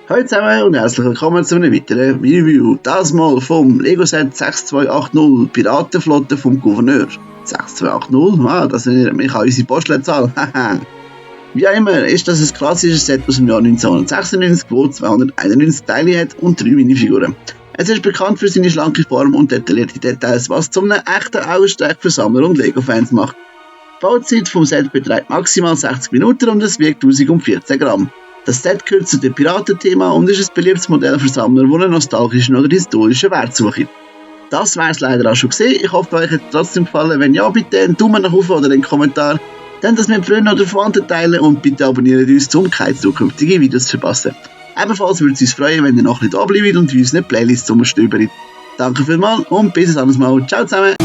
Hallo zusammen und herzlich willkommen zu einem weiteren Review. Das mal vom Lego Set 6280 Piratenflotte vom Gouverneur. 6280, das erinnert mich an unsere Postleitzahl. Wie auch immer ist das ein klassisches Set aus dem Jahr 1996, das 291 Teile hat und 3 Minifiguren. Es ist bekannt für seine schlanke Form und detaillierte Details, was zu einem echten Augenstreich für Sammler und Lego-Fans macht. Die Bauzeit vom Set beträgt maximal 60 Minuten und es wiegt 1014 Gramm. Das Set gehört zu dem Piratenthema und ist ein beliebtes Modell für Sammler, die einen nostalgischen oder historischen Wert suchen. Das wäre es leider auch schon gesehen. Ich hoffe, euch hat es trotzdem gefallen. Wenn ja, bitte einen Daumen nach oben oder einen Kommentar. Dann das mit Freunden oder Verwandten teilen und bitte abonniert uns, um keine zukünftigen Videos zu verpassen. Ebenfalls würde es uns freuen, wenn ihr noch ein bisschen da bleibt und uns eine Playlist zum Stöbern. Danke vielmals und bis ein anderes Mal. Ciao zusammen!